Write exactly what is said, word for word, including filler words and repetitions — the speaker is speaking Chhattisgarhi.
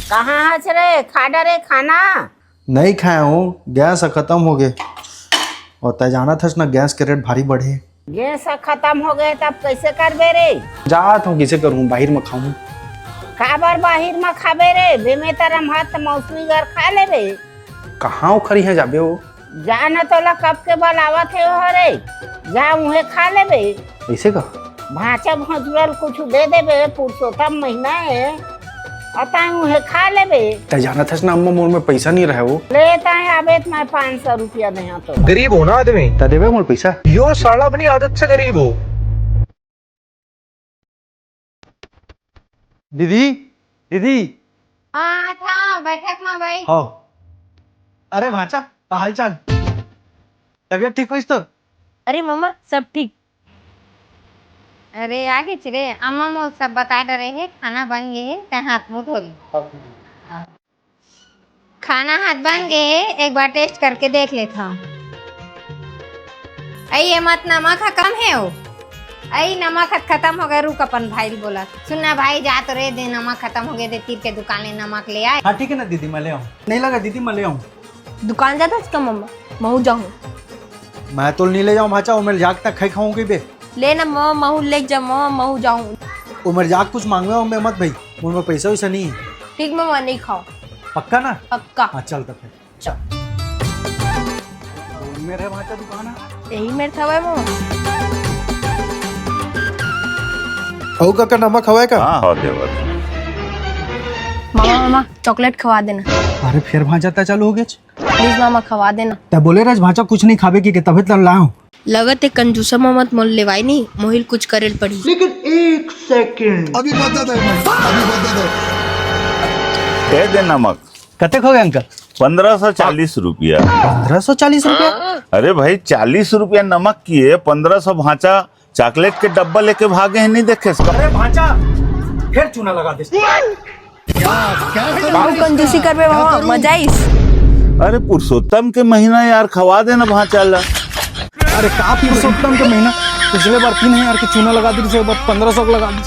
कहाँ हस रे? खा डरे खाना। नहीं खाए हूँ, गैस ह खत्म हो गए। और तय जानत हस ना, गैस के रेट भारी बढ़े। गैस ह खत्म हो गए, तब कैसे करबे रे? जात हूँ, किसे करूँ, बाहिर में खाऊँ। काबर बाहिर में खाबे रे? बेमे तरम हाथ मौसमी घर खा लेबे। कहाँ ओखर इहाँ जाबे हो? जा न, तोला कब के बलावत हे ओह रे, जा उहे खा लेबे। ऐसे का? भांचा भोजरल कुछ दे देबे, पुरुषोत्तम महीना हे, अउ ताई उहे खा लेबे। तै जानत हस ना अम्मा, मोर में पैसा नहीं रहे वो। ले ताई आबे त मैं पाँच सौ रुपया दे तो। गरीब हो ना आदमी। त देबे मोर पैसा? यो साला अपनी आदत से गरीब हो। दीदी, दीदी। हाँ, था, बैठक में भाई। हाँ। अरे भांचा, का हाल चाल? तबीयत ठीक होइस तो? अरे मम्मा, सब ठीक। अरे, आ गेच रे, अम्मा मोर सब बता डरे हे, खाना बन गे हे, तै हाथ मुंह धो ले। खाना हाथ बन गे हे, एक बार टेस्ट करके देख लेथव। अई, ये मत नमक ह कम हे ओ। अई, नमक ह खत्म हो गए, रुक अपन भाई ल बोला। सुन ना भाई, जा तो रे, दे नमक खत्म हो गए, दे तीर के दुकान ले नमक ले आए। हाँ, ठीक है ना दीदी, मैं ले आऊँ। नहीं लगा दीदी, मैं ले आऊँ। दुकान जात हस का मम्मा? महू जाहूँ। मैं तो नहीं ले जाऊँ भांचा, वो मेरे जाग तक खाई खाऊंगी बे। ले ना मम्मा, महू लेके जा मम्मा, महू जाहूँ। वो मेरे जाग कुछ मांगवे होंगे मत भाई, मोर में पैसा वैसा नहीं है। ठीक मम्मा, नहीं खाओ। पक्का ना? पक्का। हाँ, चल तो फिर। चल। कौन मेरे भांचा दुकान है? यही मेरे था भाई मम्मा। अऊ काका, नमक हवय का? हाँ, हाँ, देवर। मामा, मामा, चॉकलेट खवा देना। अरे, फिर भांचा तै चालू हो गेच। प्लीज मामा, खवा देना। तै बोले रहे भांचा कुछ नहीं खाबे कि, के तबे त लाया हूँ। लगत हे कंजूसा मामा त मोल लेवाई नहीं, मोहिल कुछ करे ल पड़ी। लेकिन एक सेकंड। अभी बता दे, अभी बता दे। दे दे नमक। कतेक हो गए अंकल? पन्द्रह सौ चालीस रुपया। पन्द्रह सौ चालीस रुपया? अरे भाई, चालीस रुपया नमक की है, पन्द्रह सौ भांचा चॉकलेट के डब्बा लेके भागे हैं, नहीं देखे इसका? अरे भांचा, फिर चूना लगा दे। क्या, क्या करूं? बहुत कंजूसी करबे मामा, मजा आइस। अरे पुरुषोत्तम के महीना यार, खवा देना भांचा ला। अरे का पुरुषोत्तम के महीना, पिछले बार तीन हजार के चूना लगा दी, इस बार पन्द्रह सौ लगा दी।